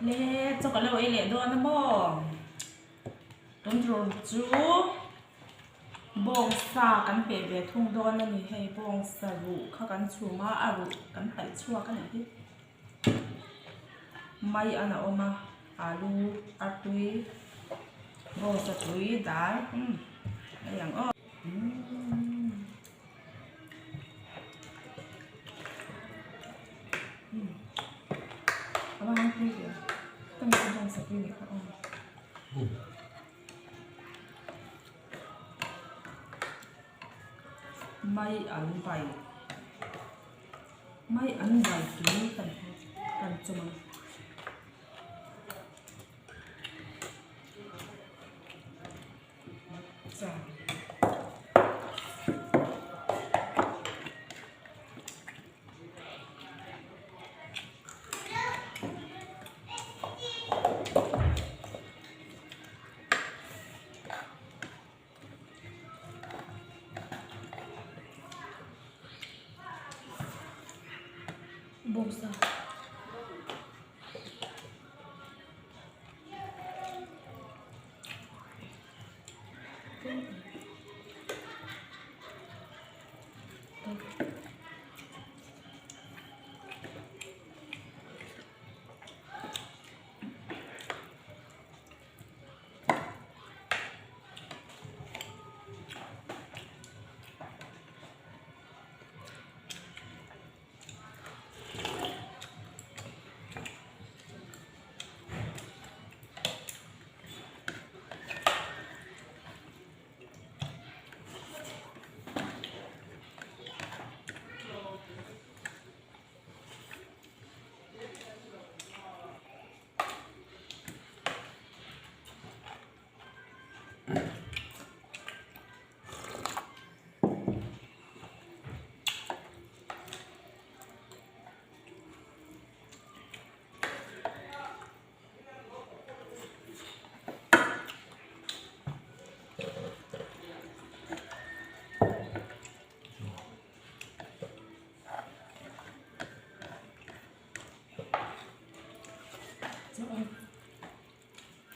Le chaw ka lo ei leh dawn a maw? Tun tur chu bawngsa kan peh ve thung dawn a ni. Hei bawngsa ruh kha kan chhum a, a ruh kan paih chhuak a nih hi. Mai an a awm a, alu, artui, bawngsa tui, dal umm hei ang aw. Mai an bai mai an bai tui kan kan chawm ang. Bawngsa.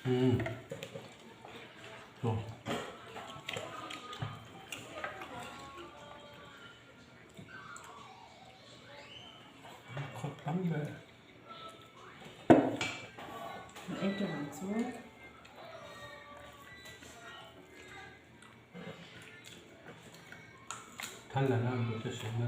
Ừ. Rồi. Khó lắm vậy. Ei tawh ang chu. Than là làm được cho sự đó.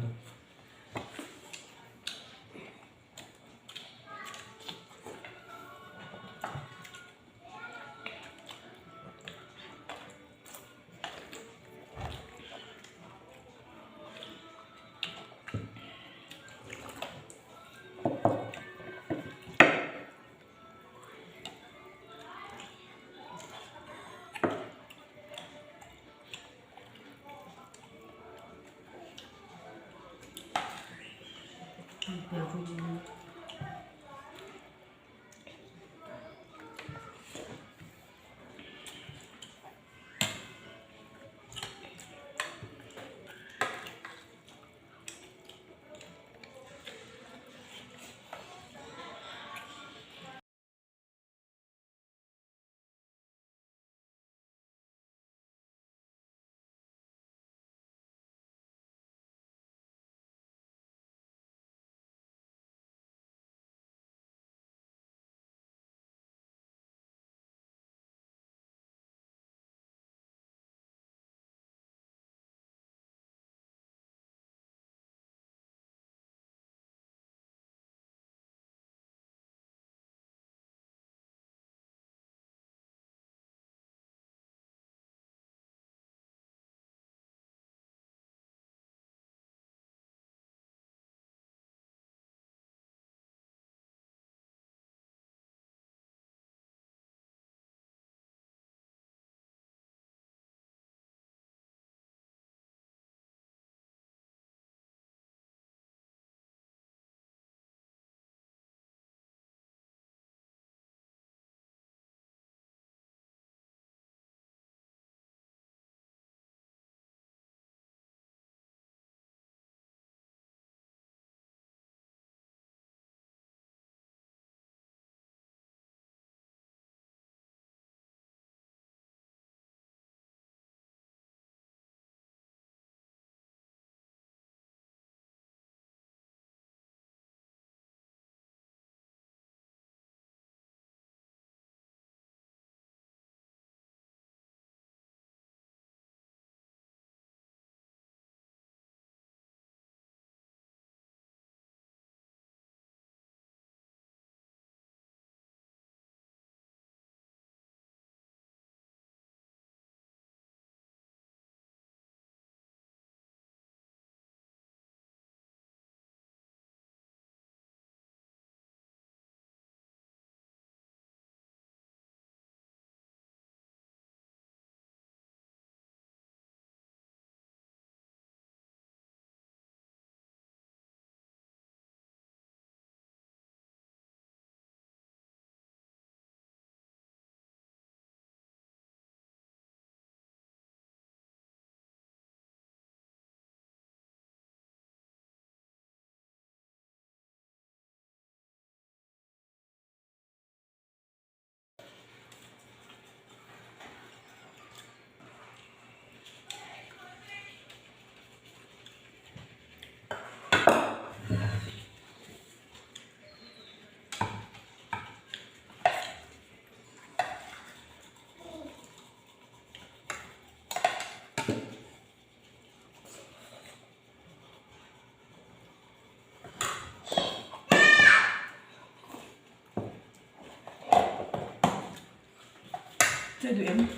Che duh em?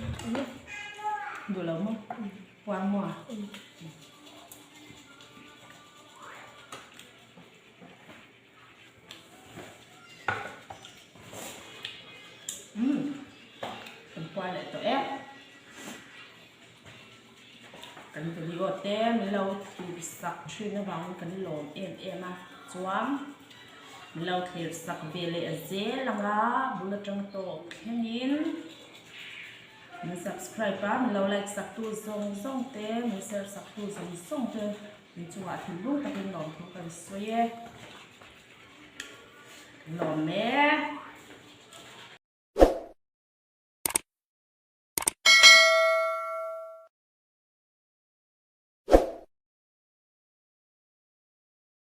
Duh lo maw? Puar maw a? Umm kan puar leh tawh e. Kan video te min lo thlir sak thin avangin kan lawm em em a chuan min lo thlir sak ve leh zel ang a bul atang tawp thlengin min subscribe a min lo like sak tu zawng zawng te min share sak tu zawng zawng te min chungah thinlung takin lawmthu kan sawi e. Lawm e.